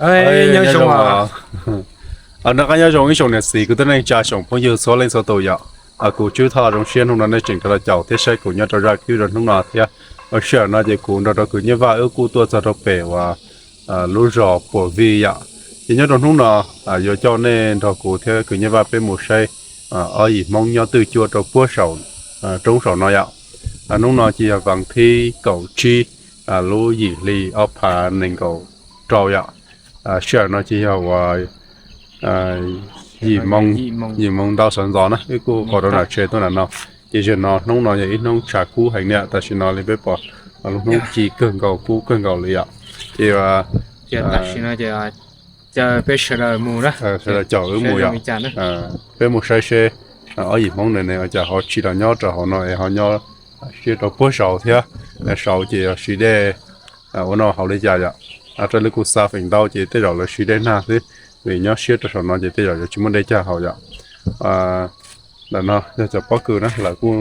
Nyob zoo, noj qab nyob zoo ib tsoom niam txiv kwv tij neej tsa tsoom phooj ywg txhua leej txhua tus yom. Kuv Tswb Thoj zoo siab hnub no nej tseem rov los caum thiab saib kuv nyob rau zaj clip rau hnub no thiab. Sij hawm no ces kuv nrog rau kwv Nyiaj Vaj wb kuj tuaj txog rau pem uas lub zos Puam Vij yom. Ces nyob rau hnub no yuav coj nej nrog kuv thiab kwv Nyiaj Vaj peb mus saib ob yim Hmoob nyob twj cuab rau puag saum roob saum no yom. Hnub no ces yog vas thib kaum tsib lub yim hli ob phav nees nkaum rau yom. Sij hawm no ces yog uas yim moo, yim moo ntau sawv ntxov na, wb kuj qhov rau nram tsev tuaj nram no. Ces zaum no hnub no yog ib hnub tshav kub heev niam, tam sim no li peb pom lub hnub ci kawg nkaus kub kawg nkaus li yom. Ces tam sim no ces peb sawv daws mus na, sawv daws caum wb mus yom. Peb mus saib seb ob yim Hmoob ntawd ne ua cas ho tsis los nyob rau hauv no es ho nyob siab rau puag saud thiab. Saud ces yog siv dej ua noj haus li cas yom. Raws li kuv xav feem ntau ces tej zaum lawv siv dej nag xwb, vim nyob siab rau saum no ces tej zaum yuav tsis muaj dej cag haus yom. Ntawm no yog cov pob kws na, lawv kuj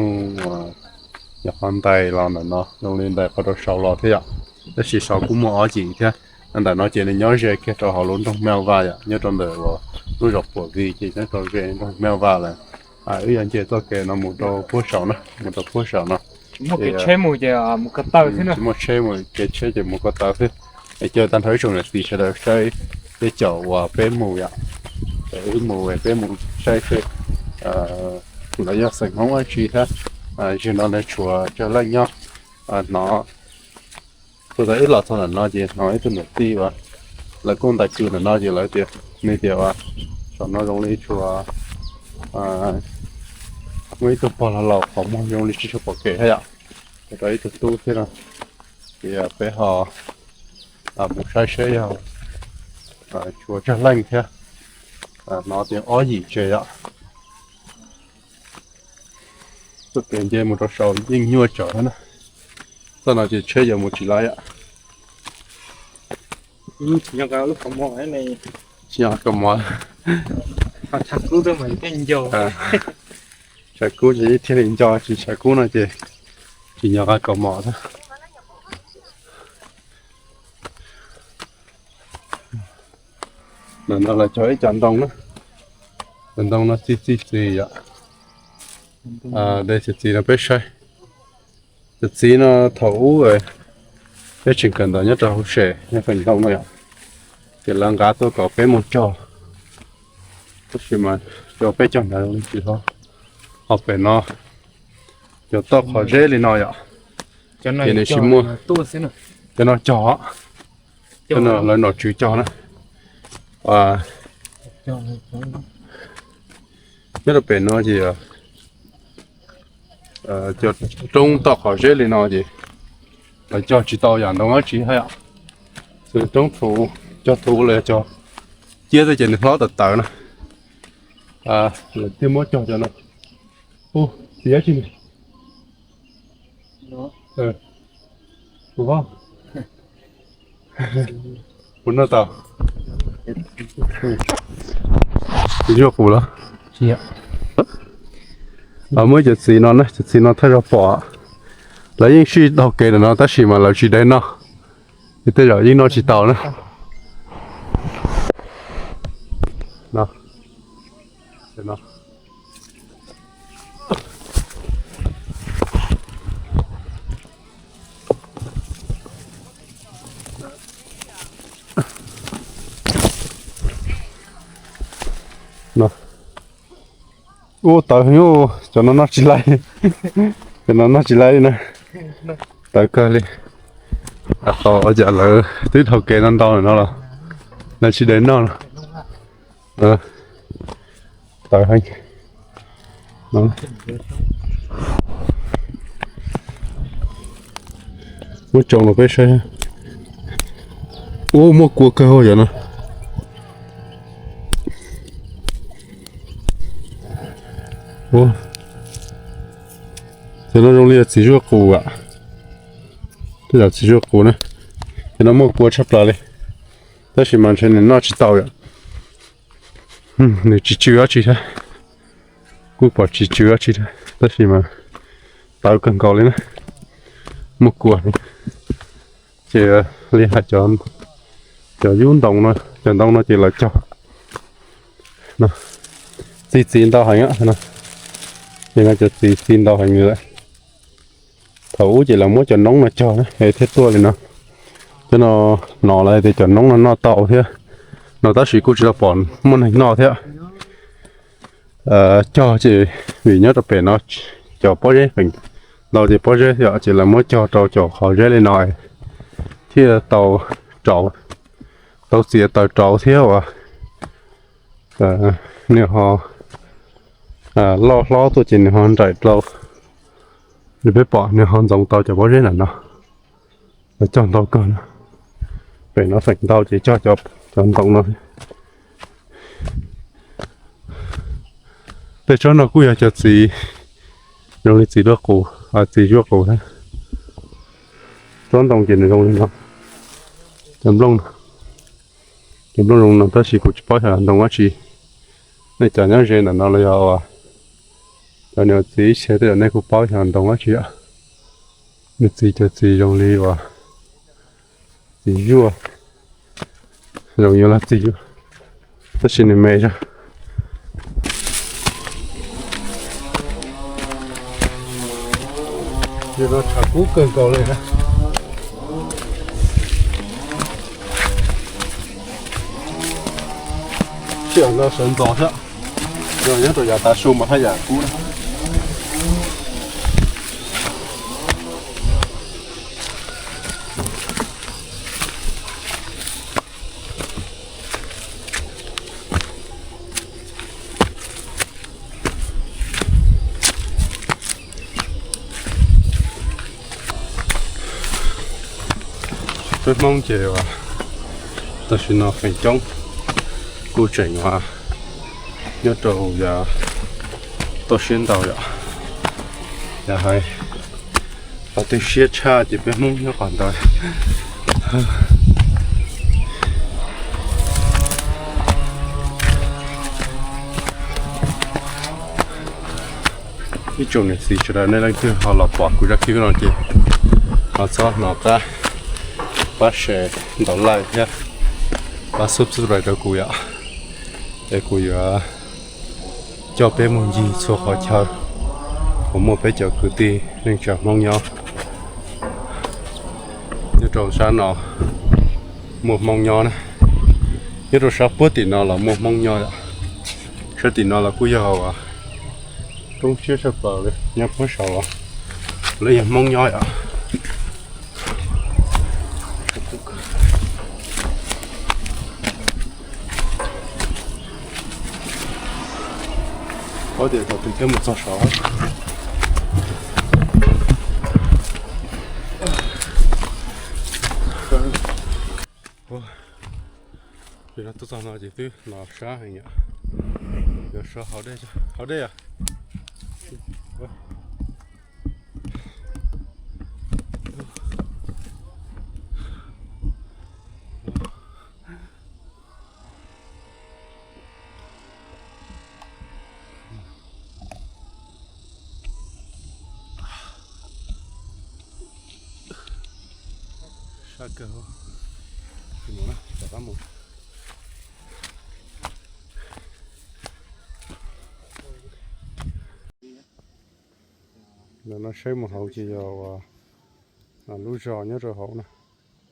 nyuam qhuav ntais los ntawm no zoo li ntais qhov rau saud los thiab yom. Tab sis saud kuj muaj ob yim thiab. Ntawm no ces nws nyob ze kiag rau hauv lub nroog Maj Vaj yom, nyob rau ntawm lub zos Puam Vij ces nyob rau ze nroog Maj Vaj lawm. Wb yuav nce txoj kev no mus rau puag saum na, mus rau puag saum no. Tsis muaj tsheb mus, kev tsheb ces mus ko taw xwb. Es caw tag nrho ib tsoom niam txiv sawv daws saib tej caum uas peb mus yom. Wb mus es peb mus saib seb lawv yog xeem Hmoob dab tsi thiab. Zaum no lawv tshuav tsawg leej nyob no. Thaum wb los txog ntawm no ces hnov ib tug niam tij uas lawv kuj ntais kws ntawm no ces lawv tias, nws tias uas saum no zoo li tshuav muaj ib tug pog laus laus qhov muag zoo li tsis tshua pom kev thiab yom. Rau ib tug tub thiab no, ces peb ho mus saib seb yog tshuav tsawg leej thiab. Hnov tias ob yim tsev yom. Txoj kev nce mus rau saud yeej nyuaj tsawv na. Txoj no ces tsheb yuav mus tsis laib yom. Tsis nyob kaus mov. Tshav kub ces thiaj li nco, tsis tshav kub no ces tsis nyob qab kaus mom thiab. Ntawm no lawv cog ib co ntoo na, cov ntoo no txi txi txiv yom. De cov txiv no peb saib. Cov txiv no thaum ub peb tseem kawm ntawv nyob rau hauv tsev nyob feem ntoo no yom, ces lawv nqa tuaj kom peb mus cog, tab sis mas cov peb cog ntawd tsis tau. Ho pem no cov toj qhov zeb li no yom, ces nws tsis muaj. Cov no cog, cov no lawv nom tswv cog na. Nyob rau pem no ces cov roob toj qhov zeb li no ces lawv cog tsis tau yam ntoo dab tsi thiab yom. Xws roob thuv, cog thuv los yog cog ciab xwb ces nws hlob tawv tawv na. Lawv thiaj muab cog cov no. Ub, txiv dab tsi? Kuv noj tau. Txiv zuaj qus los? Muaj cov txiv no na, cov txiv no thawj zaug pom. Lawv yeej sij taug kev ntawm no tab sis mas lawv tsis de noj, tej zaum yeej noj tsis tau na. Ub, tawv heev, cov no noj tsis laib, cov no noj tsis laib li na. Tawv kawg li. Tau ua cas lawv twb taug kev no ntau no los lawv tsis de noj no. Tawv heev. Muab tsoo los peb saib. Ub, muaj kua kawg cov no. Cov no zoo li txiv zuaj qus am. Tej zaum txiv zuaj qus na. Cov no muaj kua tshaj plaws li, tab sis mas ntshe nws noj tsis tau yom. Nws tsis tsw dab tsi thiab, kuj pom tsis tsw dab tsi thiab, tab sis mas tawv kawg nkaus li na. Muaj kua li, ces li hais cov Cov yub ntoo no, cov ntoo no ces lawv cog txi txiv ntau heev, ces no cov txiv txi ntau heev li lawm. Thaum ub ces lawv muab cov noob no cog es thiaj tuaj li no. Cov no hnov lawv tias cov noob no noj tau thiab no, tab sis kuj tsis tau pom muaj neeg noj thiab. Cog ces vim nyob rau pem no cov pob zeb feem ntau ces pob zeb yom, ces lawv muab cog rau cov qhov zeb li no thiaj tau rauv, tau txiav taws rauv thiab uas nws ho loj hlob tuaj ces nws ho nraim rau li peb pom, nws ho ntxoov tau cov pob zeb ntawm no. Lawv cog ntau kawg no, pem no feem ntau ces cog cov ntoo no. Tej tsob no kuj yog cov txiv zoo li txiv luaj qus, txiv zuaj qus thiab. Tsob ntoo ces nws zoo li no, cov nplooj, cov nplooj zoo no tab sis kuv tsis paub xyov ntoo dab tsi. Nej cov nyob ze ntawm no los yog cov niam txiv ib txhia tej zaum nej kuj paub xyov ntoo dab tsi. Nws txiv cov txiv zoo li uas txiv zuaj, zoo yuav los txiv zuaj, tab sis nws me zog. Yog no tshav kub kawg nkaus li na. Sij hawm no sawv ntxov thiab, nyob rau yav tav su mas haj yam kub na. Peb Hmoob ces tam sim no feem coob kuj tseem nyob rau yav toj siab ntau yom. Yog hais qhov twg siab tshaj ces peb Hmoob nyob qhov ntawd. Ib tsoom niam txiv sawv daws nej leej twg ho los pom kuv zaj clip no ces ho txhob hnov qab pab share, ntaus like thiab pab subscribe rau kuv yom. Es kuv yuav coj peb mus ncig txhua qhov chaw uas muaj peb cov kwv tij neej tsa Hmoob nyob. Nyob rau sab no muaj Hmoob nyob na, nyob rau sab puag tim no los muaj Hmoob nyob yom. Sab tim no los kuj yog uas roob siab tshaj plaws li, nyob puag saud los lawv yog Hmoob nyob yom. Paub tias thaum twg thiaj mus txog saud. Ces no tuaj txog no ces twb los sab heev yom. Yuav so hauv dej, hauv dej yom. Sab kawg, rov qab mus. Ntawm no saib mus hauv ces yog lub zos nyob rau hauv na.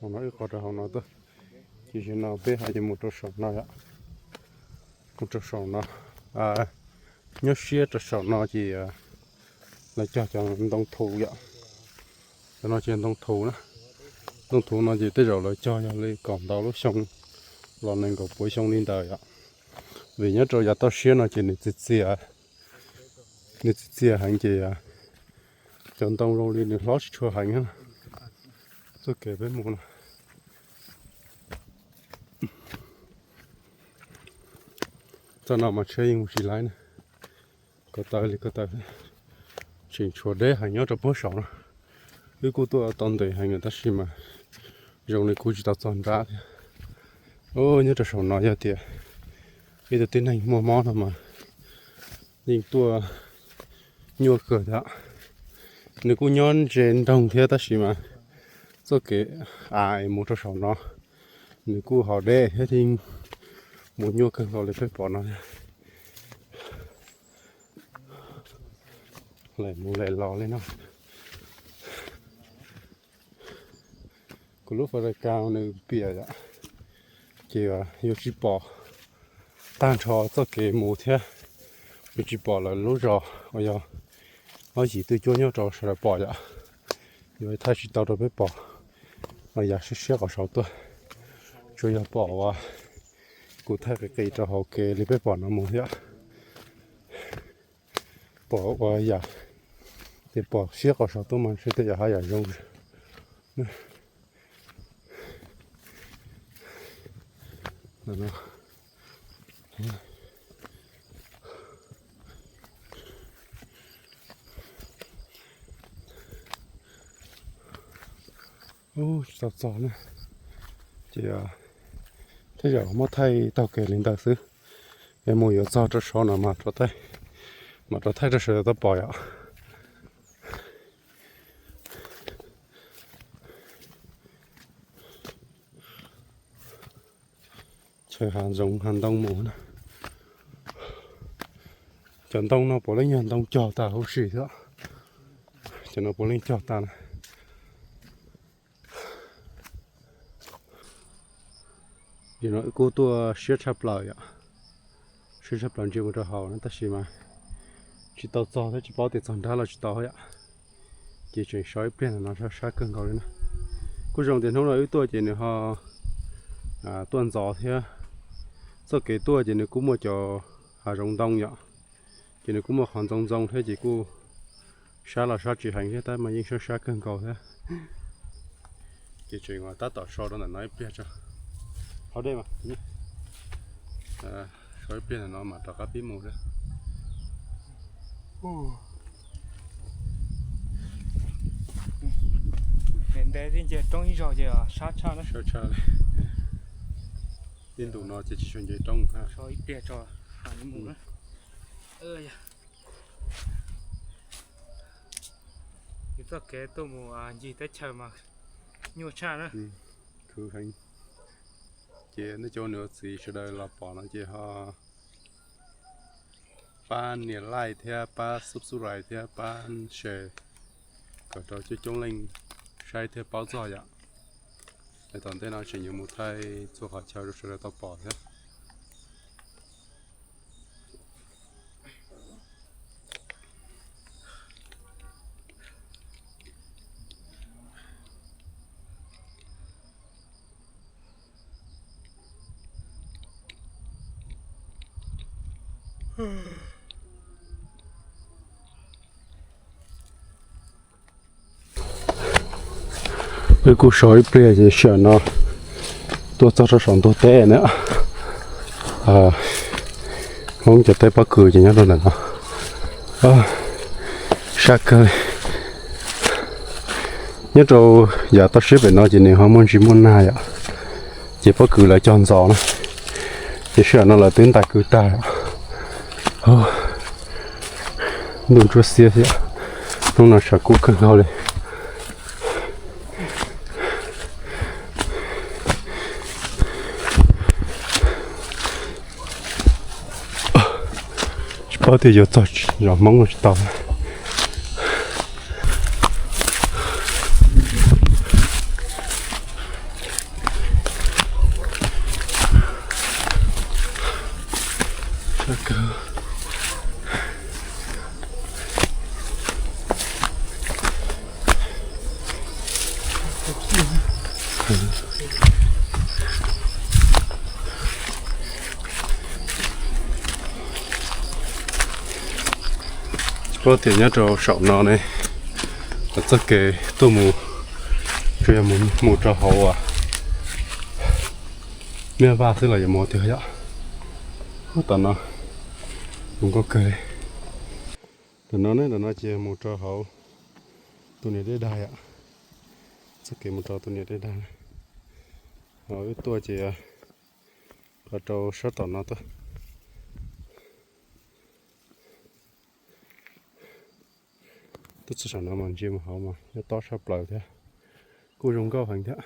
Hauv no wb qhov rau hauv no tuaj, ces zaum no peb ho yuav mus rau saum no yom. Mus rau saum no, nyob siab rau saum no ces lawv cog cov ntoo thu yom. Cov no ces ntoo thu na. Ntoo thu no ces tej zaum lawv cog yog li kaum ntau lub xyoo los nees nkaum pua xyoo li ntawd yom. Vim nyob rau yav toj siab no ces nws txias txias, nws txias txias heev ces cov ntoo zoo li nws hlob tsis tshua heev. Txoj kev peb mus no, txoj no mas tsheb yeej mus tsis laib na. Ko taw li ko taw, tseem tshuav deb heev nyob rau puag saum no. Wb kuj tuaj tau ntev heev tab sis mas zoo li kuj tsis tau txog nrab thiab. Nyob rau saum no yog tias ib tug tib neeg muaj mob no mas yeej tuaj nyuaj kawg thiab. Nws kuj nyob ze nroog thiab tab sis mas txoj kev av es mus rau saum no Nws kuj haus dej thiab, thiab mus nyuaj kawg nkaus li peb pom no. Lem mus lem los li no. Kuv lub fais kas nws piam yom, ces yuav tsis pom tag nrho txoj kev mus thiab yuav tsis pom lawv lub zos uas yog ob yim twj cuab nyob rau sawv daws pom yom. Yuav thaij tsis tau rau peb pom, yam siab siab qhov saud tuaj. Tsuas yog pom uas kuv thaij qis qis rau hauv kev li peb pom no mus thiab. Pom ua yam, ces pom siab qhov saud tuaj mas ntshe tej yam haj yam zoo. Ub, tsis tau txog na. Ces tej zaum muab thaij taug kev li ntawd xwb, es mus yuav txog rau saud no mas rov thaij, mam rov thaij rau sawv daws tau pom yom. Chaw hav zoov hav ntoo mus na. Cov ntoo no puav leej yog ntoo cog tas huv si xwb. Cov no puav leej cog tas na. Yog no wb kuj tuaj siab tshaj plaws yom, siab tshaj plaws ntsia mus rau hauv na, tab sis mas tsis tau txog thiab tsis paub tias txog nrab los tsis tau yom. Ces tseem so ib pliag no, sab sab kawg nkaus li na. Kuj zoo tias hnub no wb tuaj ces nws ho tuaj ntxov thiab. Txoj kev tuaj ces nws kuj muaj cov hav zoov ntoo yom, ces nws kuj muaj qhov ntxoov ntxoo thiab ces kuj sab los sab tsis heev thiab tab mas yeej sab sab kawg nkaus thiab. Ces tseem tab tom so rau ntawm no ib pliag tso. Haus dej mas. So ib pliag ntawm no mam rov qab pib mus thiab. Ntev ntev thiaj nce roob ib zaug ces sab tshaj na. Sab tshaj li. Tib ntus no ces tsis tshua nce roob. So ib pliag tso, mus na. Yus txoj kev tuaj mus ncig teb chaws mas nyuaj tshaj na. Khwv heev. Ces nej cov niam txiv sawv daws los pom no ces ho pab nias like thiab pab subscribe thiab pab share kom rau coob coob leej saib thiab paub txog yom. Es tom ntej no tseem yuav mus thaij txhua qhov chaw rau sawv daws tau pom thiab. Wb kuj so ib pliag ces sij hawm no tuaj txog rau saum ntug teb na. Hmoob cov teb pob kws ces nyob rau ntawm no. Sab kawg li. Nyob rau yav toj siab pem no ces nws ho muaj ntsis muaj nag yom, ces pob kws lawv cog ntxov na, ces sij hawm no lawv twb ntais kwv tag. Ntuj ntsuab xiab thiab, hnub no tshav kub kawg nkaus li. Tsis paub tias yuav txog zos Hmoob los tsis tau. Tsis paub tias nyob rau saum no ne, txoj kev tuaj mus, tsuas yog mus rau hauv uas Mej Vaj xwb los yuav mus tiag yom. Ub, tom no zoo nkauj kawg li. Tom no ne, tom no ces mus rau hauv tus niam dej dag yom. Txoj kev mus rau tus niam dej dag. Ho wb tuaj ces qhov rau sab tom no tuaj. Tuaj txog saum no mas ntsia mus hauv mas nyob tob tshaj plaws thiab, kuj zoo nkauj heev thiab.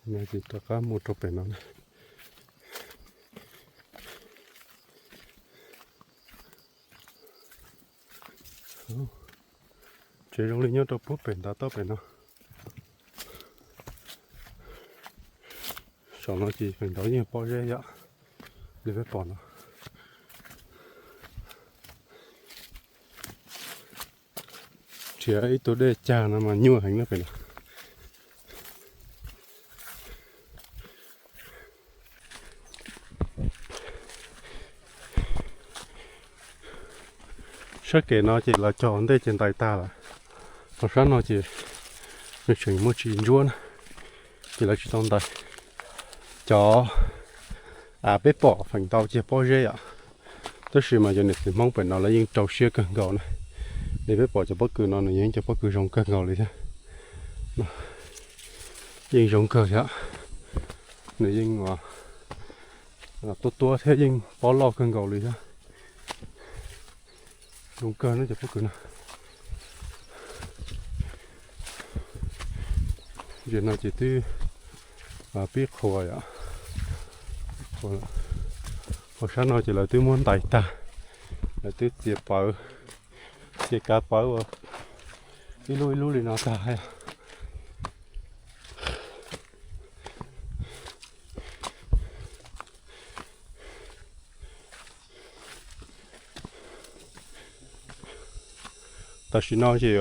No ces rov qab mus rau pem no na. Tsev zoo li nyob rau puag pem ntav toj pem no. Saum no ces feem ntau yeej pob zeb yom, li peb pom no. Nrhiav ib tug dej cag no mas nyuaj heev na pem no. Sab kev no ces lawv cog ntej ces ntais tag lawm, ho sab no ces nws tseem muaj tsis ntsuab na, ces lawv tsis tau ntais. Cov av peb pom feem ntau ces pob zeb yom, tab sis mas cov niam txiv Hmoob pem no lawv yeej rau siab kawg nkaus na. Li peb pom cov pob kws no nws yeej cov pob kws zoo kawg nkaus li thiab. Yeej zoo kawg thiab, nws yeej tuab tuab thiab yeej pob loj kawg nkaus li thiab. Zoo kawg na cov pob kws no. Zem no ces twb pib qhuav yom. Ho sab no ces lawv twb muab ntais tag, lawv twb txiav pawv, txiav kav pawv ua ib lub ib lub li no tag. Tam sim no ces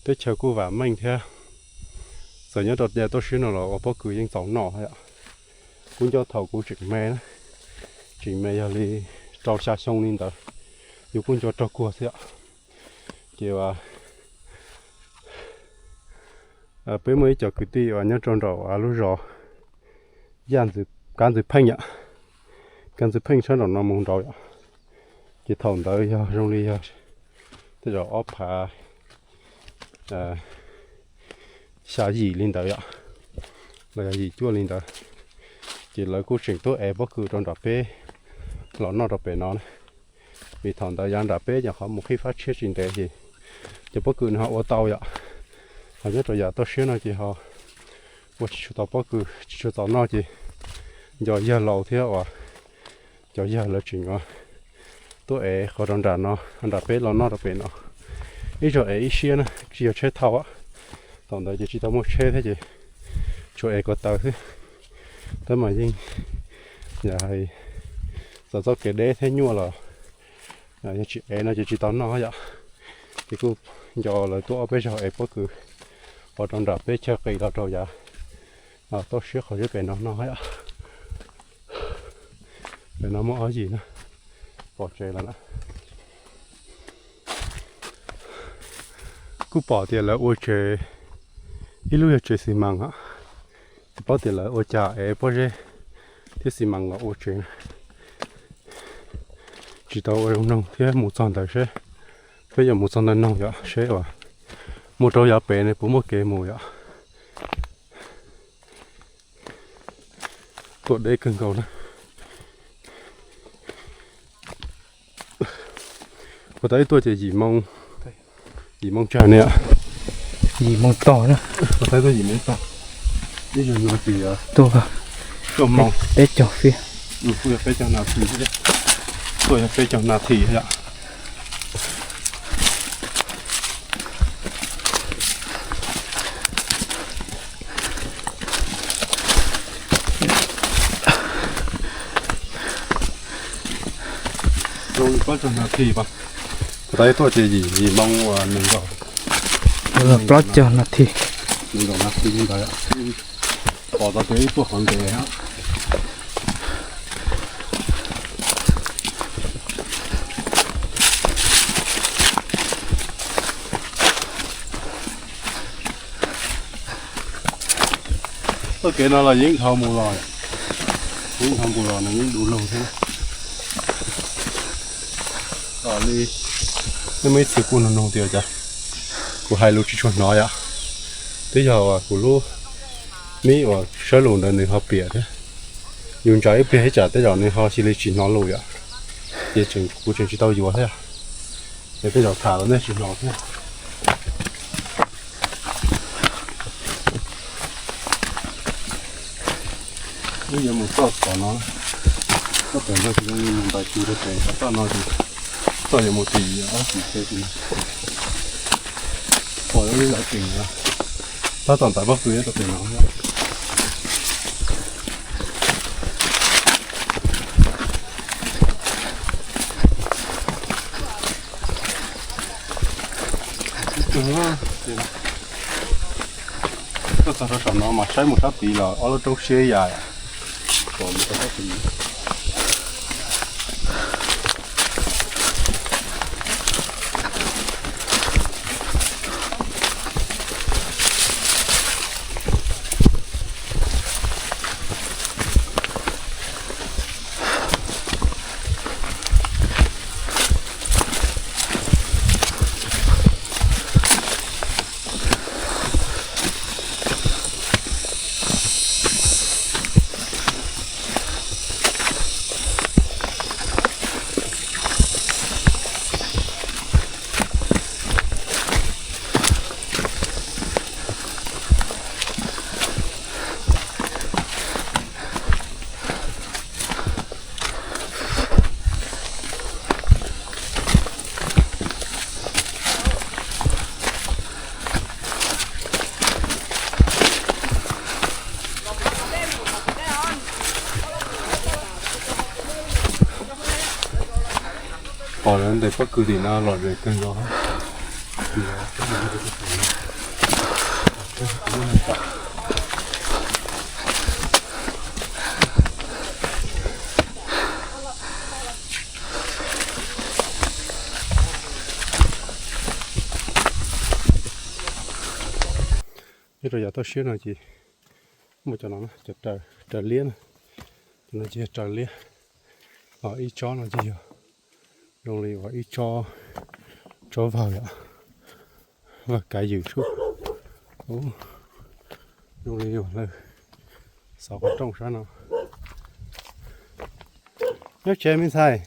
teb chaws kuj vam meej thiab, txawm nyob rau yav tuaj siab no los ua pob kws yeej txaus noj yom. Kuv nco thaum kuv tseem me na, tseem me yog li rau xya xyoo li ntawd, yus kuj nco raug kuag thiab yom. Ces peb muaj ib co kwv tij uas nyob rau nraum lub zos Yaj Ntxwv, Kav Ntxwv Pheej yom, Kav Ntxwv Pheej sab nraum no mus nraud yom. Ces thaum ntawd yog zoo li yog tej zaum ob phav xya yim li ntawd yom, los yog yim cuaj li ntawd. Ces lawv kuj tseem tuaj ev pob kws rau nram peb los noj rau pem no na. Vim thaum ntawd yav nram peb nyuam qhuav mus qhib fab tshiab tsis ntev ces cov pob kws nws ho ua tau yom. Ho nyob rau yav tuaj siab no ces ho ua tsis tshua tau pob kws tsis tshua txaus noj ces nco yawg laus thiab uas cov yawg lawv tseem tuaj ev qhov rau nram no, nram peb los noj rau pem no. Ib zaug ev ib siab na, tsis yog tsheb thauj. Thaum ntawd ces tsis tau muaj tsheb thiab ces tsuas ev ko taw xwb. Tab mas yeej yam hais txog txoj kev deb thiab nyuaj los yog tsis ev no ces tsis tau noj yom. Ces kuj nco lawv tuaj ob peb zaug ev pob kws qhov rau nram peb chaw qis los rau yav tuaj siab qhov zeb pem no noj yom. Pem no muaj ob yim na, pom tsev lawm na. Kuj pom tias lawv ua tsev, ib lub yog tsev xi mas os, tsis paub tias lawv ua cas ev pob zeb thiab xi mas los ua tsev. Tsis tau ua zoo noog thiab mus txog ntawd seb, peb yuav mus txog ntawd noog yom seb uas mus rau yav pem ne puas muaj kev mus yom. Tuaj deb kawg nkaus na. Puas tau ib tuaj ces yim moo, yim moo tsawg ne? Yim moo tog na. Puas tau ib tuaj yim moo tog. Ib zaug no ces tuaj peb caug fiab. Kuj yog peb caug nas this, tuaj yog peb caug nas this yom. Plaub caug nas this pas, puas tau ib tuaj ces yim, yim moo uas nees nkaum, plaub caug nas this, nees nkaum nas this li ntawd. Pom tau tias ib tuaj qhov ntev. Txoj kev no los yeej dhau mus los, yeej dhau mus los nws yeej du lug thiab. Li nej muaj ib txhia kuj nug nug tias cas kuv hais lus tsis tshua hnov yom. Twb yog kuv lub mib uas sawb lus ntawd nws ho piam thiab. Yus ntsaws ib pliag ib tsam tej zaum nws ho cia li tsis hnov lus yom. Ces kuv tseem tsis tau yuav thiab, ces tej zaum tham los nej tsis hnov thiab. Wb yuav mus txoj tom no, txoj tom no ces zoo li mus ntais tus rau pem tom toj no ces txoj yuav mus tim ob tim xev tim no. Pom lawv cov tseem no, tab tom ntais pob kws nyob rau pem no. Tuaj txog rau saum no mas saib mus sab tid los ob lub roob siab yam. Pom lawv ntais pob kws tim no lom zem kawg nkaus. Nyob rau yav toj siab no ces muaj cov no, cov raws liab na, cov no ces yog raws liab, ho ib tsob no ces yog zoo li uas ib tsob, tsob vawg yom, vawg kav ywm sub, zoo li uas lawv xov qhov rooj sab no. Nyob tsev me ntxhais.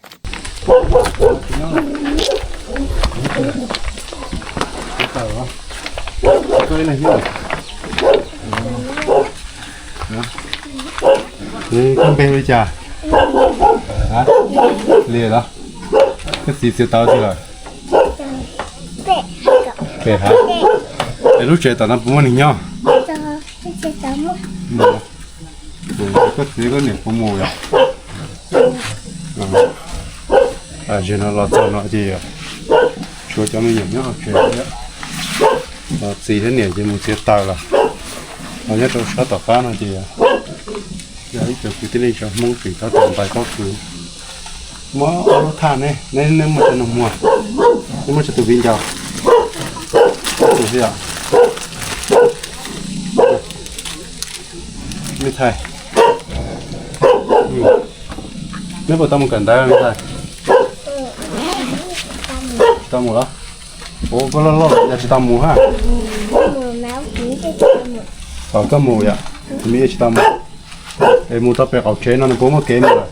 Koj npe hu li cas? Li los? Koj txiv txiav taws twg lawm? Pem hab? Es lub tsev tom no puas muaj neeg nyob? Koj txiv koj niam puas mus yom? Zaum no los txog no ces tshuav cov me nyuam nyob hauv tsev thiab. Txiv thiab niam ces mus txiav taws lawm. Ho nyob rau sab tom qab no ces yog ib co kwv tij neej tsa Hmoob tim tab tom ntais pob kws. Muaj ob lub thaj ne, neb muaj tsawg nus muag? Neb muaj tsawg tus viv ncaus? Ob tug thiab. Me ntxhais, neb puas tau mus kawm ntawv me ntxhais? Tsis tau mus los? Ua koj loj loj yog tsis tau mus hab? Os koj mus yom, me tsis tau mus. Es mus rau pem qaum tsev no nws puas muaj kev mus lawm?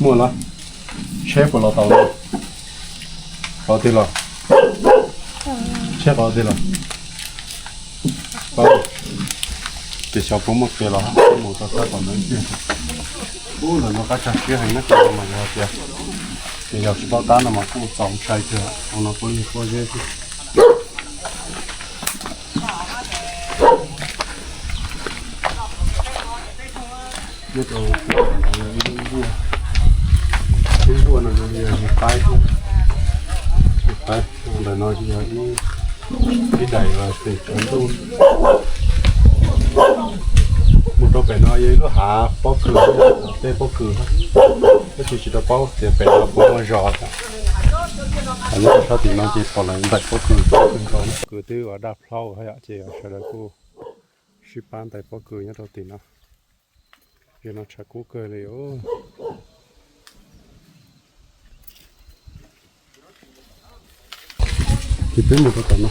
Muaj los? Tsheb puas los tau? Qhov twg los? Tsheb qhov twg los? Ces xyov puas muaj kev los mus tau sab tom ntawd tiag. Ub, ntawm no qab tsag siab heev na, mas yog tias, ces yog tsis paub tab no mas kuj txaus ntshai kawg, hauv no kuj lig quaj zeb xwb. Nyob rau ib lub nkuaj, ib lub nkuaj no yog qaib, qaib, ntawm no yog ib, ib daim tes tsawv ntuj. Mus rau pem no yog ib lub hav pob kws, tej pob kws, tab sis tsis tau paub tias pem no puas muaj zos. Nyob rau sab tim no ces pom lawv ntais pob kws, pob kws nkaus, pob kws twb ua daj plhaub yom, ces sawv daws kuj sib pab ntais pob kws nyob rau tim no. Yog no tshav kub kawg li os. Ces peb mus rau tom no,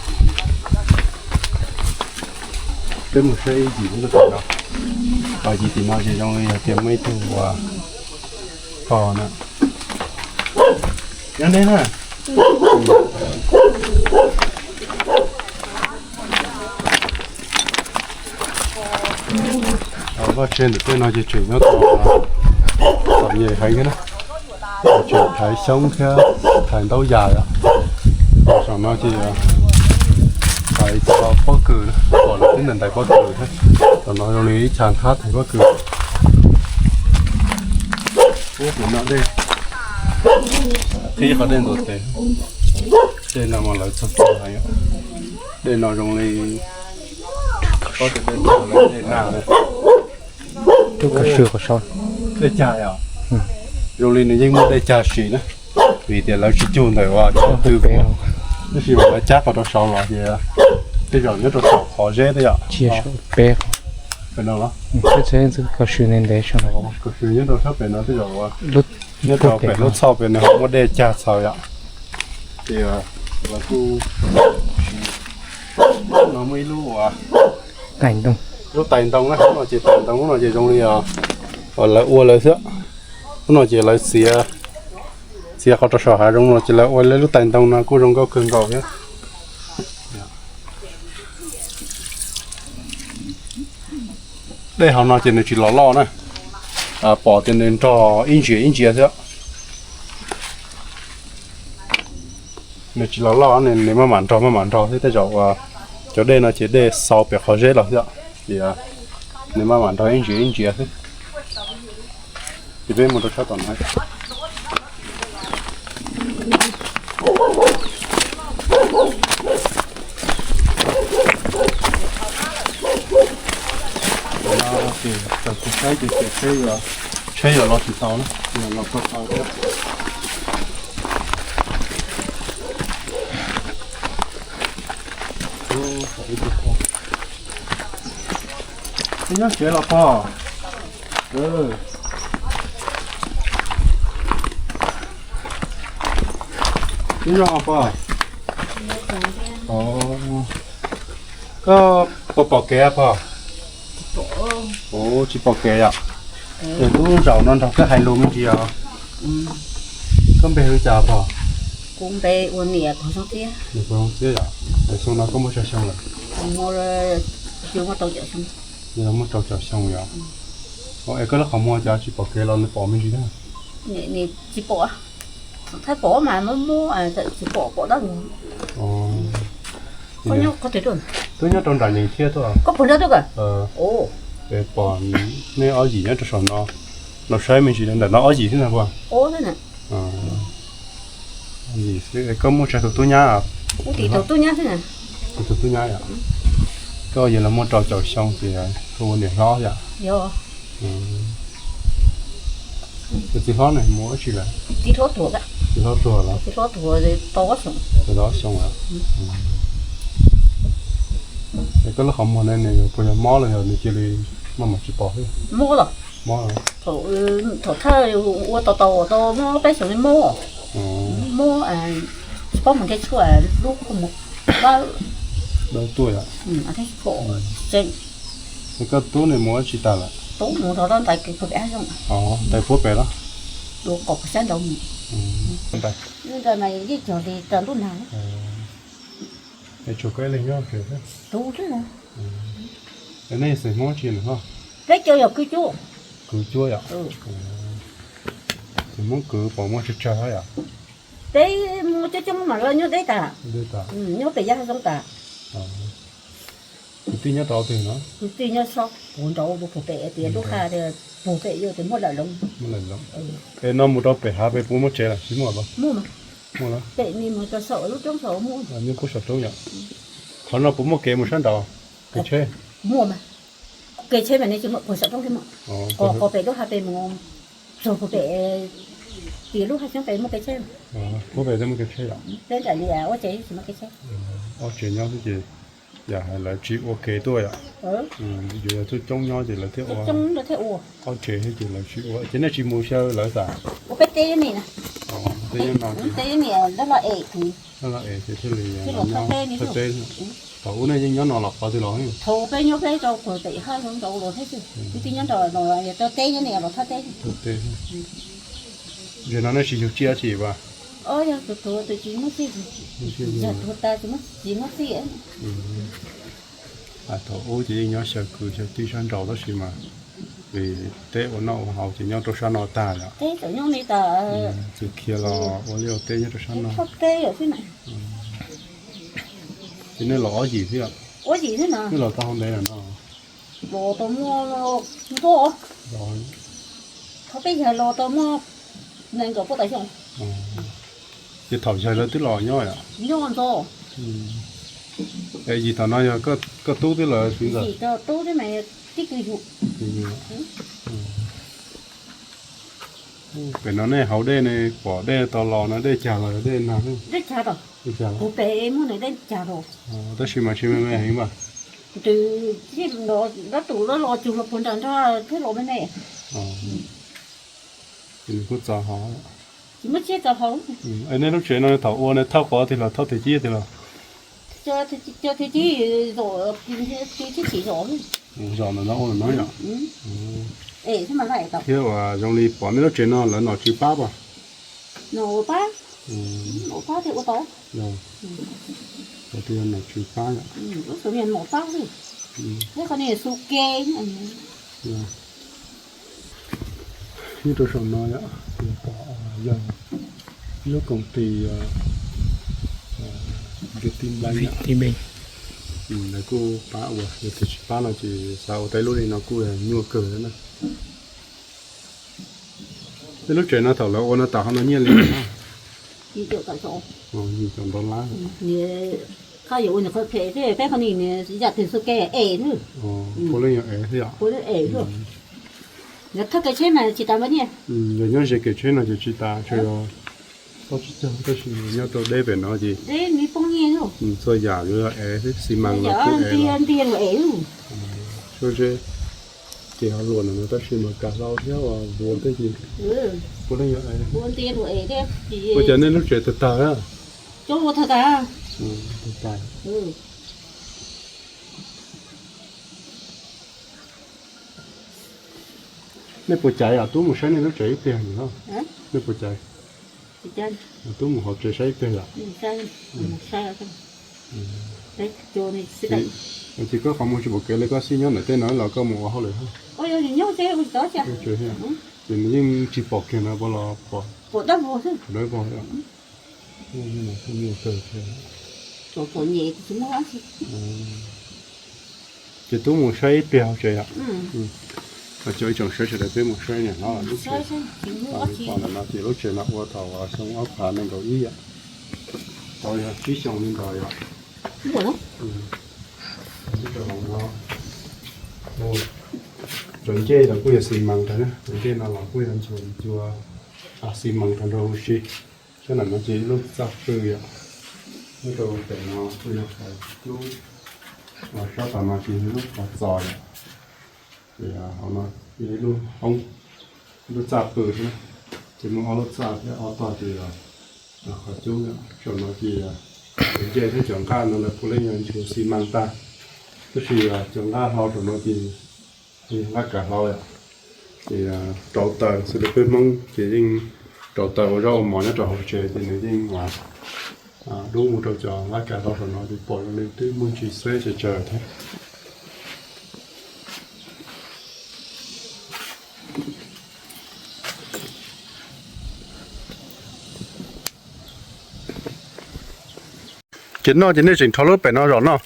peb mus saib ib yim nyob rau tom no. Yim tim no ces zoo li hais tias muaj ib tug uas pog na. Nyob neb na. Vaj tse ntawm tej no ces tseem nyob tau txom nyem heev thiab na. Tseem thaiv xyoob thiab thaiv ntaub yas yom. Saum no ces thaiv cov pob kws, pom lawv twb ntais ntais pob kws thiab. Saum no zoo li ib chav thab thaiv pob kws. Ub, kuv noj dej, qhib qhov dej ntuas tes. Dej no mas lawv txog txog heev. Dej no zoo li, pob kws dej txog li dej nag na. Dej cag yom. Zoo li nws yeej muaj dej cag siv na, vim tias lawv tsis cug ntawm ua chaw twg, tab sis mas lawv cab qhov rau saud los ces tej zaum nyob rau saum qhov zeb tej yom. Pem no los, nyob rau sab pem no tej zaum ua, nyob rau pem lub txhoj pem nws ho muaj dej cag txhaws yom. Ces lawv kuj, no muaj ib lub ua, lub tais ntoo na, lub no ces tais ntoo, lub no ces zoo li lawv ua lawv xwb. Lub no ces lawv txiav, txiav qhov rau saum hav zoov no ces lawv ua lub tais ntoo no kuj zoo nkauj kawg nkaus thiab. Dej hauv no ces nws tsis los loj na, pom tias nws nrog ib ntsiav ib ntsiav xwb. Nws tsis los loj, nws maj mam nrog maj mam nrog thiab, tej zaum cov dej no ces dej xaus pem qhov zeb los xwb, ces nws maj mam nrog ib ntsiav ib ntsiav xwb. Ces peb mus rau sab tom no. Ces txog tsis saib ces tsheb yuav los tsis tau na, los tau tau thiab. Nyob tsev los pog? Nyob zoo pog. Koj puas pom kev pog? Ua tsis pom kev yom. Es lub zaum no nrog koj hais lus me ntsis os. Koj npe hu li cas pog? Kuv npe ua niam Pog Zoo Txiab. Niam Pog Zoo Txiab yom. Es xyoo no koj muaj tsawg xyoo lawm? Yog muaj rau caum xyoo yom. Es koj lub qhov muag cas tsis pom kev los nws pom me ntsis thiab? Tsis pom, thaij pom mas muab muab tsis pom pom dab. Twb nyob rau nram nyees thiab tuaj. Es pom nej ob yim nyob rau saum no, los saib me ntsis ntawm no ob yim thiab na pog? Yim xwb. Koj muaj tsawg tus tub nyab? Tus tub nyab yom. Koj yog los muaj rau caum xyoo ces hu ua niam hlob yom. Tus txiv hlob ne mus dab tsi lawm? Txiv hlob tuag los? Tau ob xyoo lawm. Es koj lub qhov muag ne nws puas yog mob los yog nws cia li maj mam tsis pom xwb? Mob los. Mob los. Thaum thawj ua tau tau tau mob peb xyoos li mob, mob tsis paub mus nrhiav tshuaj, lub qhov muag dawb tuaj yom. Es koj tub nws mus dab tsi tas lawm? Tub mus rau ntais puag pem los? Ntais puag pem los? Dua qom sab nraud mus. Yeej cog li rau ntuj nag. Es tsuas koj ib leeg nyob tsev xwb? Tus xwb. Es nej xeem Hmoob tsi lawm hos? Peb cov yog kwv cuab. Kwv cuab yom. Xeem Hmoob kwv pom muaj tsawg tsawg hos yom? Peb muaj coob coob mas los nyob deb tas. Nyob pem yav hav zoov tas. Kwv tij nyob rau twg no? Kwv tij nyob sob puag nraud puag pem tias lub haj puag pem yuav tias muaj lawm loov. Es no mus rau pem hav pem puas muaj tsev lawm tsis muaj los? Muaj mas. Pem ni mus rau saum lub roob saum muaj. Nyob puag saum roob yom. Qhov no puas muaj kev mus sab nraud? Kev tsheb? Muaj mas. Kev tsheb mas nej tsis muaj, puag saum roob thiab mas. Qhov pem lub haj pem mus txog puag pem tias lub haj xyoob pem muaj kev tsheb. Puag pem muaj kev tsheb yom. Peb nram li ua tsev tsis muaj kev tsheb. Ua tsev nyob xwb ces yam hais lawv tsis ua kev tuaj yom. Yuav yog tuaj coob nyob ces lawv thiaj ua. Ua tsev thiab ces lawv tsis ua ces nej tsis mus xyaw lawv tas? Ua peb teb ni na. Teb nyob no. Teb ni lawv los es kwv. Lawv los es ces thiaj li thaj teb. Thaum ub nej yeej nyob no los qhov twg los? Thaum peb nyob peb rau puag pem haj zoov nraud los thiab xwb. Kwv tij nyob nraud los yog rau teb nyob ni los thaj teb. Zaum no nej tsis yug tsiaj tsi vas? Yog tus tuag tus tsis muaj txij, yog tuag tas tsis muaj txij. Thaum ub ces yeej nyob xyaw kwv xyaw tij sab nraud tab sis mas vim teb ua noj ua haus ces nyob rau sab no tag lawm. Txwm khiav los ua liaj ua teb nyob rau sab no. Ces nej los ob yim thiab? Nej los tau hau ntev lawm no? Ces thaum yawg lawv twb los nyob yom? Yim thaum no yog koj tub twb lawv txiv ntxawm? Pem no nej hauv dej ne, pom dej tau los no dej cag los dej nag? Tab sis mas tsis me me heev mas. Ces nws kuj txaus hau. Nej lub tsev no thaum ua ne thauj qhov twg los thauj tig cib tig los? Zos ntawm no ua no yom? Thiab uas zoo li pom nej lub tsev no lawv nom tswv pab pas? Nom tswv pab yom. Nyob rau saum no yog ib lub koom tis Viettel Bank, lawv kuj pab ua, yog tias tsis pab no ces xav ua tau ib lub li no kuj nyuaj kawg na. Tej lub tsev no thaum lawv ua no tau hauv no nyiaj li? Yim caum ntau lab. Koj yuav ua nyuam qhuav phem thiab peb qhov ni yam twg xu ke es xwb. Puav leej yog es thiab yom? Puav leej es xwb. Yog thawj kev tsheb mas tsis tas npaj nyiaj. Yog nyob ze kev tsheb no ces tsis tas, tsuas yog tau tsis cog tab sis nyob rau deb pem no ces deb nws poob nyiaj xwb. Txhua yam yuav yog es xwb, xi mas los kuj es los. Ntiag luag es xwb. Suab zeb ces ho luam no tab sis mas kav hlau thiab uas vuas tej ces puav leej yog es. Ua cas nej lub tsev tawg tag? Tawg tag. Nej puas caiv yom? Tub mus saib nej lub tsev ib pliag yom? Nej puas caiv? Tub mus hauv tsev saib ib pliag yom? Ces koj qhov muag tsis pom kev li, koj xij nyob ntawm tej no los koj mus ua hauj lwm thiab? Ces nws yeej tsis pom kiag no, puas los pom? Pom dawb vog. Ces tub mus saib ib pliag hauv tsev yom? Coj ib tsoom saib sawv daws peb mus saib niam hlob lub tsev. Pom ntawm no ces lub tsev no ua thaum xyoo ob phav nees nkaum ib yom. Tau yog tsib xyoo li ntawd yom. Cov ncej los kuj yog xi mas rau na, cov ncej no los kuj yog nchuav cua xi mas rau nrau huv si. Sab nram no ces ib lub txaj pw yom. Nyob rau pem no kuj yog qhov cub, sab tom no ces yog lub qhov txos yom. Ces hauv no yog ib lub hoob, ib lub txaj pw thiab, ces muaj ob lub txaj thiab ob tog ces yog qhov cub. Saum no ces cov ncej thiab cov nqaj no lawv puav leej yog nchuav xi mas tag, tab sis cov nqaj hlau saum no ces nqaj kav hlau yom. Ces rauv taws xws li peb Hmoob ces yeej rauv taws ua zaub ua mov nyob rau hauv tsev ces nws yeej dub mus rau cov nqaj kav hlau saum no ces pom zoo li twb muaj ntsis xwb ces tsawg thiab. Ces noj ces nej tseem rho lub pem no zom noj.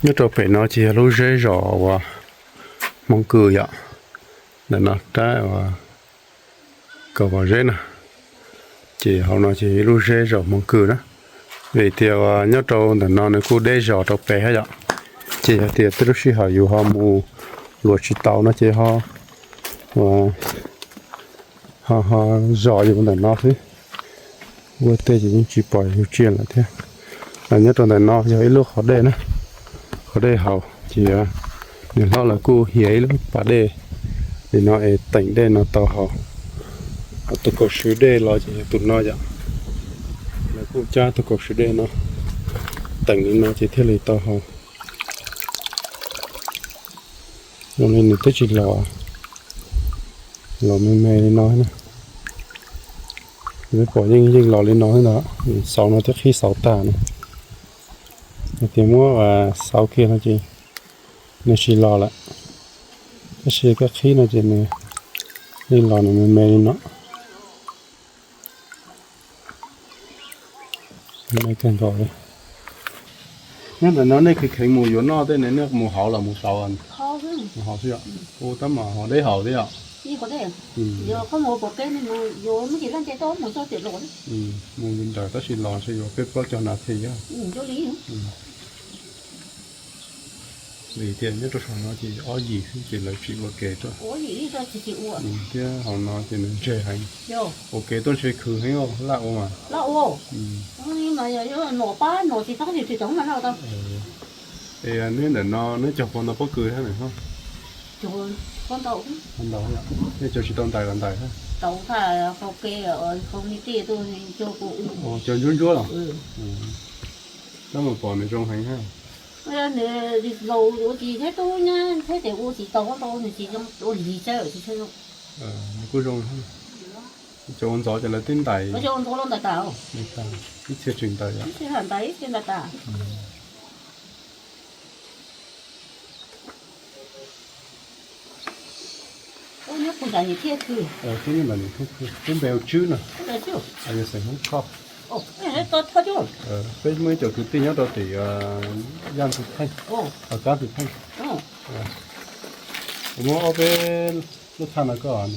Nyob rau pem no ces yog lub zeb zos uas Hmoob Kws yom. Ntawm no rab uas kaum vos zeb na. Ces hauv no ces ib lub zeb zos Hmoob Kws na. Vim tias uas nyob rau ntawm no nws kuj deb zos rau pem thiab yom. Ces yog tias tej lub sij hawm yus ho mus luam tsis tau no ces ho, ho, ho zos yus ntawm no xwb. Ua tej ces yeej tsis pom yus tsiaj lawm thiab. Nyob rau ntawm no yog ib lub qhov dej na, qhov dej haus ces niam hlob lawv kuj hiav ib lub pas dej li no es teem dej no tau haus. Tus kaum swv dej los ces yog tus no yom. Lawv kuj cab tus kaum swv dej no teem li no ces thiaj li tau haus. Zoo li nws twb tsis los, los me me li no na. Peb pom yeej yeej los li no xwb ntag, xauv no twb qhib xauv tag no. Hais tias muab xauv kiag no ces nws tsis los lawm, tab sis koj qhib no ces nws yeej los nws me me li no. Me kawg nkaus li. Nyob ntawm no nej kheev kheev mus yuav noj tej ne, nej mus hauv los mus xauv? Mus hauv xwb yom. Ua tab mas ho deb haus thiab yom. Mus li ntawd tab sis los ntshe yuav peb plaub caug nas this. Vim tias nyob rau saum no ces ob yim xwb ces lawv tsis ua ke tuaj. Thiab hauv no ces nws ntseg heev, ua ke tuaj ntshe khwv heev, laj ua mas. Es neb ntawm no neb cog puas ntau pob kws thiab na? Nej cog tsis tau ntais los ntais thiab? Cog ntsuab ntsuab los? Tab mas pom nws zoo heev thiab. Nws kuj zoo, cov ua ntxov ces lawv twb ntais ib txhia tseem ntais. Twb npe ua Tswb no. Yog xeem Hmoob Thoj. Peb muaj ib co kwv tij nyob rau tim Yaj Ntxwg Theej, Kab Ntxwg Theej. Kuv muab ob peb lub thaj no koj.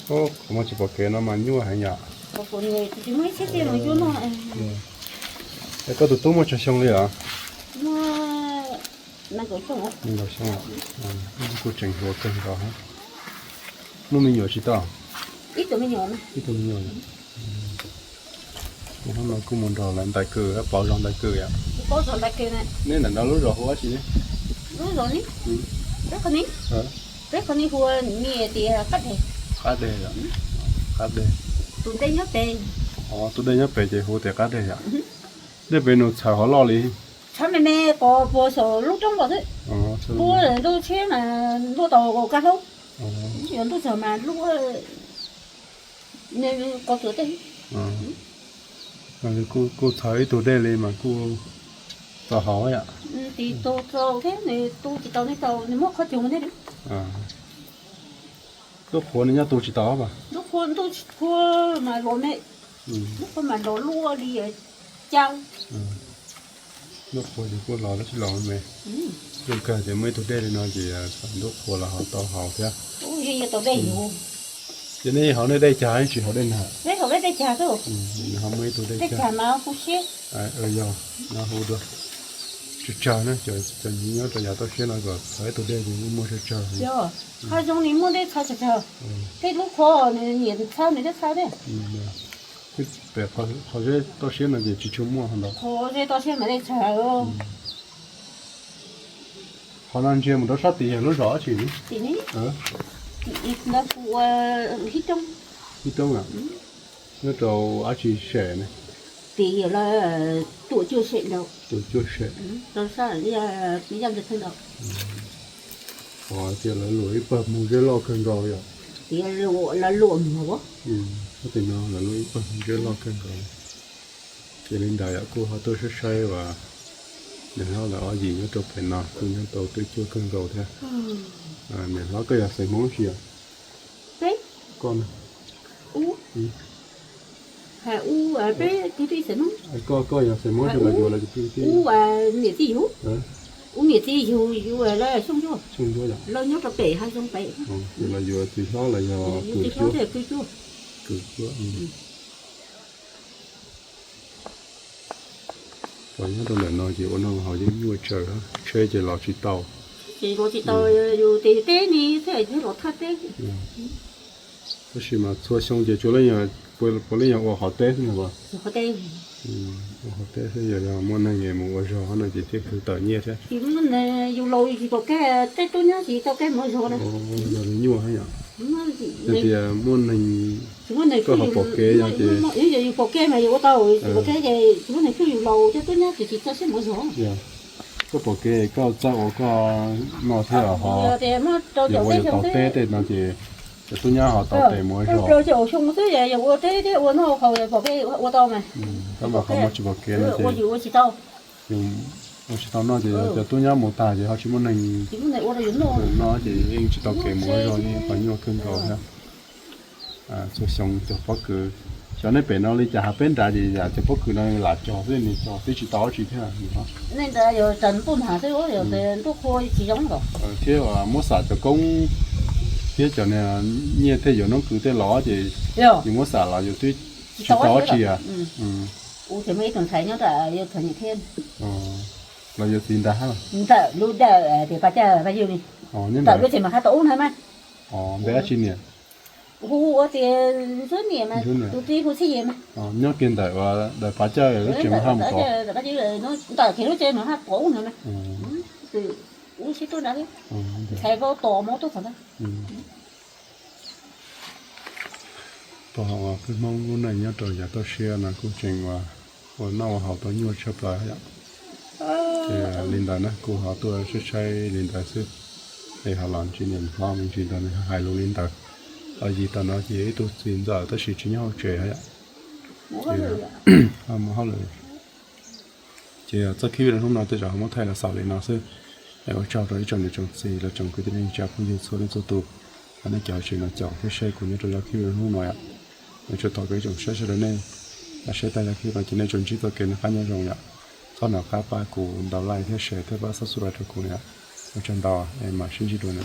Qhov muaj tsis pom kev no mas nyuaj heev yom. Es koj tus tub muaj tsawg xyoo li os? Nees nkaum xyoo. Kuj tseem hluas kawg nkaus. Muaj me nyuam tsis tau? Ib tug me nyuam. Hnub no kuj mus nrog lawv ntais kws, pauv zog ntais kws yom. Neb ntawm no lub zos hu ua dab tsi ne? Peb qhov no hu, peb qhov no hu tias Qab Deg. Qab Deg yom. Qab Deg. Tus dej nyob pem. Tus dej nyob pem ces hu tias Qab Deg yom. Dej pem nws txhawv hov loj li. Txhawv me me, pos puas saum lub roob los xwb. Puas ntuj tshiab mas luaj tau kab hlaub. Yog ntuj txawg mas luaj qhov tsuas tej. Kuj txhawv ib tug dej li mas kuj tau haus yom. Tis tus tau thiab, nws tu tsis tau, nws tau nws muab qhov cug ntej. Lub qhuav nws nyob tu tsis tau mas. Lub qhuav ntuj tsis qhuav mas los me, lub qhuav mas los luaj li cas. Lub qhuav ces kuj los tab sis los me. Zoo kawg ces muaj ib tug dej li no ces lub qhuav los ho tau haus thiab. Ces nej haus nej dej cag tsis haus dej nag? Haus dej cag, muaj ib tug dej cag. Yog no hu dua tsawg tsawg na, cov nyob rau yav toj siab no kom txhawv ib tug dej ces yeej muaj tsawg tsawg. Qhov zoo li muaj dej txhawv tsawg tsawg, tej lub qhuav nws nyiam txhawv nws thiaj txhawv thiab. Pem qhov zeb toj siab no ces tsis tshua muaj ntau. Qhov zeb toj siab mas dej txhawv. Qhov no ntsia mus rau sab tid yog lub zos dab tsi? Tim no kuv ua Hib Roob. Hib Roob a? Nyob rau dab tsi sem ne? Tim lawv Tuam Cuaj sem ntawd. Tuam Cuaj sem. Rau sab Yaj Ntxwg Theej ntawd. Tias lawv luam ib pawg mus zeb loj kawg nkaus yom? Tias lawv luam muag. Tim no lawv luam ib pawg mus zeb loj kawg nkaus. Ces li ntawd yom, kuj ho tuaj saib saib uas niam hlob lawv ob yim nyob rau pem no kuj nyob tau twj cuab kawg nkaus thiab. Niam hlob koj yog xeem Hmoob tsi yom? Koj, koj yog xeem Hmoob tsi los yuav lawv kwv tij? Ub, niam txiv yug, ub, niam txiv yug, yug lawv Xyooj Ntsuab, Xyooj Ntsuab yom? Lawv nyob rau pem hav zoov pem. Los yuav txiv hlob los yog tus cuab? Kwv Cuab. Nyob rau ntawm no ces ua noj haus yeej nyuaj tsawv, tsheb ces los tsis tau. Ces los tsis tau, yus tes teb ne, thiaj los thaj teb. Tab sis mas txhua xyoo ces tsuas leej, puav leej yog ua qhov teb xwb ntag. Ua qhov teb xwb, yog muaj neeg mus ua zog no ces thiaj khwv tawm nyiaj thiab. Yus laus yus tsis pom kev, tej tub nyab tsis tau kev mus ua zog na. Yog li nyuaj thiab yom. Tias muaj neeg, koj ho pom kev yog ces, yog yus pom kev mas yus ua tau, tsis pom kev ces tsis muaj neeg hlub yus laus, tej tub nyab ces tsis txaus siab mus ua zog. Koj pom kev koj txawj ua koj noj thiab ho, yog ua yus tau teb tej no ces cov tub nyab ho tau tes mus zog. Tab mas qhov muaj tsis pom kev no ces ua tsis tau noj ces cov tub nyab mus tag ces ho tsis muaj neeg noj ces yeej tsis tau kev mus zog li, qhov nyuaj kawg nkaus thiab. Txhua xyoo cog pob kws, xyov nej pem no li cas, ha peb nrad ces yam cov pob kws no lam cog xwb, nws cog twb tsis tau dab tsi thiab. Thiab muab xam cov koob thiab cov nyiaj thiab yuav noob kws tej los ces yus muab xam los yus twb tsis tau dab tsi. Los yus txiv nrad hab, ntawm lub dawm tias pa caj pa yug ni, ntawm lub tsev mas hab tau ub ntag mas. Npe dab tsi niam? Hu ua tias Ntxwb niam mas tus tij hu Txhiaj Yim mas. Nyob kiag ntawm ua daws pa caj lub tsev mas hab mus tod. Ntawm kiag lub tsev mas hab tau ub ntag mas. Ub sib tub nrad thiab, ntxhais vau tos mov tuaj txog ntag. Pog peb Hmoob lub neej nyob rau yav toj siab no kuj tseem ua, ua noj ua haus tau nyuaj tshaj plaws yom. Ces li ntawd na kuv ho tuaj saib saib li ntawd xwb. Es ho los ntsib niam hlob me ntsis ntawd nws hais lus li ntawd. Ho yim tam no ces ib tug txiv ntxawm tab sis tsis nyob hauv tsev yom. Ces mus hauj lwm. Ces txoj clip hnub no tej zaum ho muab thaij los xaus li no xwb. Es ua tsaug rau ib tsoom niam tsoom txiv los tsoom kwv tij neej tsa phooj ywg txhua leej txhua tus, nej cov tseem los caum thiab saib kuv nyob rau zaj clip hnub no yom. Ua tsaug thov kom ib tsoom saib sawv daws nej saib tag zaj clip no ces nej tsuas ntsib txoj kev noj qab nyob zoo yom. Txhob nco qab pab kuv ntaus like thiab share thiab pab subscribe rau kuv yom. Ua tsaug ntau, es mam sib ntsib dua na.